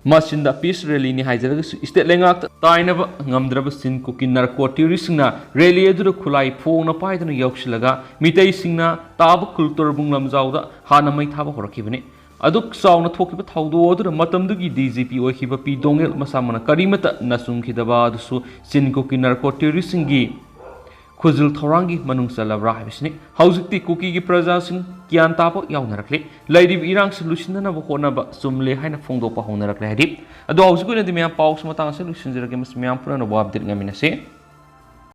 ꯃꯁꯤꯗ ꯄꯤꯁ ꯔꯦꯂꯤꯅꯤ ꯍꯥꯏꯖꯔꯒꯁꯨ ꯏꯁꯇꯦꯠ ꯂꯩꯉꯥꯛꯇ ꯇꯥꯏꯅꯕ ꯉꯝꯗ꯭ꯔꯕ ꯆꯤꯟ ꯀꯨꯀꯤ ꯅꯥꯔꯀꯣ ꯇꯦꯔꯣꯔꯤꯁꯁꯤꯡꯅ ꯔꯦꯂꯤ ꯑꯗꯨꯗ ꯈꯨꯠꯂꯥꯏ ꯐꯣꯡꯅ ꯄꯥꯏꯗꯨꯅ ꯌꯧꯁꯤꯜꯂꯒ ꯃꯤꯇꯩꯁꯤꯡꯅ ꯇꯥꯕ ꯈꯨꯜ ꯇꯣꯔꯕꯨꯡ ꯂꯝꯖꯥꯎꯗ ꯍꯥꯟꯅ ꯃꯩ ꯊꯥꯕ ꯍꯧꯔꯛꯈꯤꯕꯅꯤ꯫ ꯑꯗꯨꯛ ꯆꯥꯎꯅ ꯊꯣꯛꯈꯤꯕ ꯊꯧꯗꯣꯛ ꯑꯗꯨꯗ ꯃꯇꯝꯗꯨꯒꯤ ꯗꯤ ꯖꯤ ꯄꯤ ꯑꯣꯏꯈꯤꯕ ꯄꯤ ꯗꯣꯡꯉꯦꯜ ꯃꯁꯥꯃꯛꯅ ꯀꯔꯤꯃꯠꯇ ꯅꯆꯨꯝꯈꯤꯗꯕ ꯑꯗꯨꯁꯨ ꯆꯤꯟ ꯀꯨꯀꯤ ꯅꯥꯔꯀꯣ ꯇꯦꯔꯣꯔꯤꯁꯁꯤꯡꯒꯤ ꯈꯨꯖꯤꯜ ꯊꯧꯔꯥꯡꯒꯤ ꯃꯅꯨꯡ ꯆꯜꯂꯕ꯭ꯔꯥ ꯍꯥꯏꯕꯁꯤꯅꯤ꯫ ꯍꯧꯖꯤꯛꯇꯤ ꯀꯨꯀꯤꯒꯤ ꯄ꯭ꯔꯖꯥꯁꯤꯡ ꯒ꯭ꯌꯥꯟ ꯇꯥꯕ ꯌꯥꯎꯅꯔꯛꯂꯦ꯫ ꯂꯩꯔꯤꯕ ꯏꯔꯥꯡꯁꯤ ꯂꯣꯏꯁꯤꯟꯅꯅꯕ ꯍꯣꯠꯅꯕ ꯆꯨꯝꯂꯦ ꯍꯥꯏꯅ ꯐꯣꯡꯗꯣꯛꯄ ꯍꯧꯅꯔꯛꯂꯦ ꯍꯥꯏꯔꯤ꯫ ꯑꯗꯣ ꯍꯧꯖꯤꯛ ꯑꯣꯏꯅꯗꯤ ꯃꯌꯥꯝ ꯄꯥꯎꯁꯤ ꯃꯇꯥꯡ ꯑꯁꯤꯗ ꯂꯣꯏꯁꯤꯟꯖꯔꯒꯦ꯫ ꯃꯁꯤ ꯃꯌꯥꯝ ꯄꯨꯝꯅꯃꯛ ꯑꯞꯗꯦꯠ ꯉꯥꯏꯃꯤꯟꯅꯁꯤ꯫